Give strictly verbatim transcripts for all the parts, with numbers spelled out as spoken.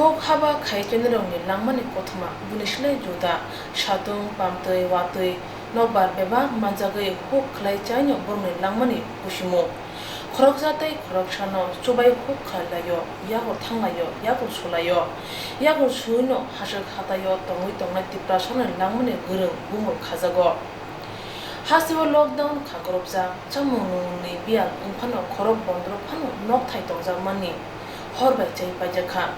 Huk haba khai chonirokni langmani kothoma buni slai juda, satung, pamtwi, watwi, nokbar bebak manjagwi huk khlai chaino borokni langmani busimu. Khoroksa tei khoroksano chubai huk khlai laio, yago thang laio, yago su laio. Yago suino haswk hataio tongwi tongnai Tiprasani langmani gwrwng bumung khajago. Hasteo lockdown kha goropjak, chamung nwngmungni biyal wng phano khorok bondrok phano nokthai tongjakmani hor bai chai paijak kha.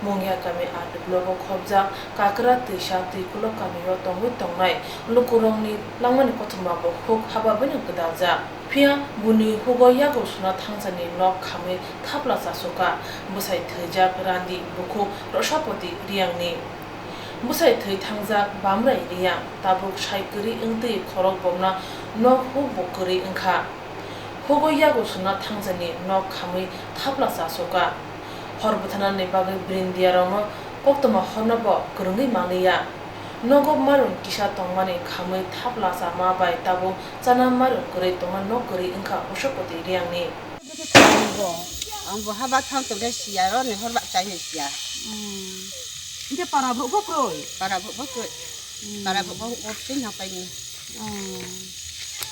Mungya kami R D block o khopjak Kakra Twisa Twikulo kamio tongwi tongnai lukurokni langmani kothoma bo huk haba baino gwdaljak. Phiya buni hugo yago suna thangsani nok khamwi thapla chasukha bwsai thwijak Randi bukhuk Rosapoti Riyangni. Bwsai thwi thangjak Bamrai Riyang tabuk sai kwrwi wngtwi khorok bomna nok huk bo kwrwi wngkha. Hugo yago suna thangsani nok khamwi thapla chasukha. Hor bwtharnani bagwi brindiarokno koktwma horno bo kwrwngwi manliya. Nogo mairung kisa tongmani khamwi thapla chama bai tabuk chana mairung kwrwi tongna nok kwrwi wngkha Usopoti Riyangni. Ang bo haba thang tongkhe siya ro ni hor ba chai siya. Hwnkhe para borok bo kwrwi? Para borok bo kwrwi. Para borok bo ofsing hapai ni.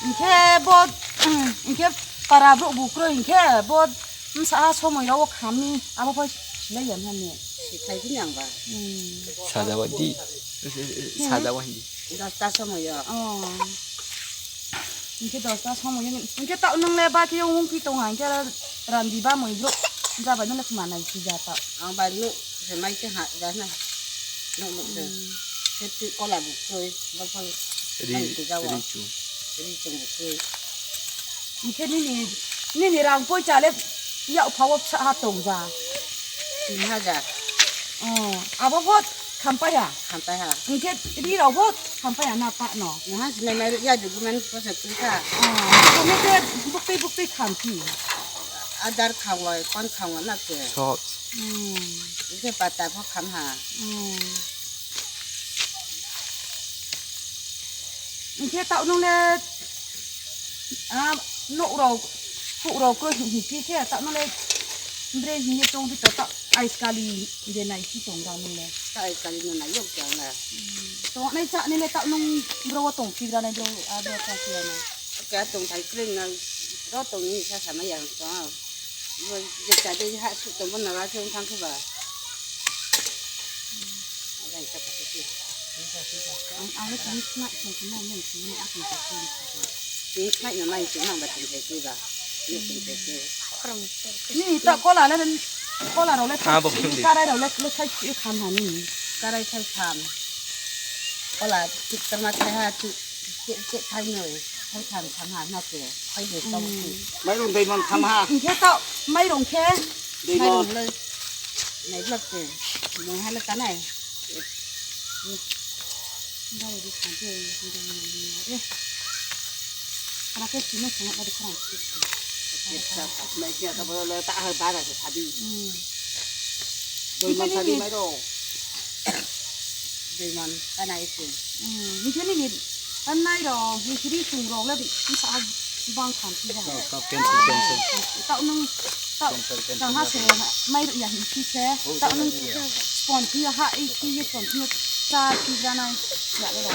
Hwnkhe bo, hwnkhe para borok bo kwrwi hwnkhe bo bwsa somoi rok o khamni abo pai silai ya mani. Siklai bini ang ba. Sajawa di. Sajawa hindi. Dosta somoi o. Hwnkhe dosta somoi o. Hwnkhe ta nwng le ba khe wng pi tong ha hwnkhe randi ba moi borok jabai no le khma nai si ja ta. Ang ba nuk se mai se ha ja na. Nuk nuk se. Khe twi kola bu twi bol bol. Ri ri chu. Ri chung bu twi. Hwnkhe nini, nini rang poicha le yak pha o bwsa ha tong ja. Tin hajar. Abo bo khampaiha? Khampaiha. Hwnkhe ri rok bo khampaiha na ta no? Naha sinai mai ya dugu man posa twi kha. Tongwi khe buktwi buktwi khamphi. Adar khawai, kon khawa na khe. Sot. Hwnkhe pata pho khamha. Hwnkhe ta nwng le, ah, nok rok, huk rok ko hiki khe ta nwng le bre hini tong bito ta ais kali de nai si tong ra nwng le. Ta ais kali no nai yok jang na. Tong nai cha ni le ta nwng bro tong phi ra nai bro a bro ta phi ra nai. Kya tong thai kring na ro tong ni sa sa ma yang tong. Bo je cha de ha su tong bo na ba thang thang khe ba. Ang, ang le tini khna, khna, khna, nang tini a khna, khna, khna. Tini khna, khna, nang tini nang ba tini khna, khna ba. Ni tini khna, khna. Ni ta kola le, kola rok le, ah, bo khna di. Karai rok le, le khai chi kham ha ni. Karai khai kham. Kola tik tama khai ha, tik, tik, tik khai noi. Khai kham, kham ha na ke. Khai de tong ki. Mairung doi man kham ha. Hwnkhe ta mairung khe. Doi man. Mairung le. Nai blak te. Mo ha le ta nai. Dui man sadi mai rok. Dui man, kana isi. Nini, nai rok, nini sung rok le, bang khan si ba. Cancel, cancel. Tao nung, tao, cancel, cancel. Tang ha se, mai rok ya hi si se. Tao nung, spon phi ha, i phi, i spon phi, cha phi ja nai, ya le rok.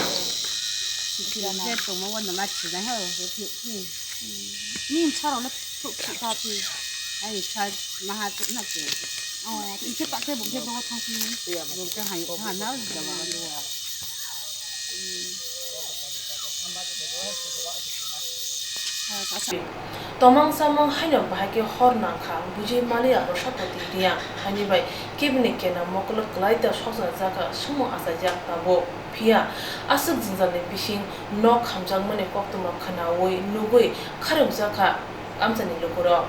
Si phi ja nai. Tong ma wan ma si ja ha, phi, phi. Ni sa rok le, phi, phi, phi. Ai, sa, ma ha, na ke. Oh, i ke pa ke bu ke do thang si. Bu ke hai, ha, na, ja ma do. Tomang samung haino bahai khe hor nangkha, buji maliya Rosapoti Riyang haini bai kebini kena mokolok kwlai da soksa jaka sumo achaijak tabuk. Phiya aswk jwngjal ni bising nok hamjakmani koktwma khwnaui nugui kharwkjakha amchaini lukurok.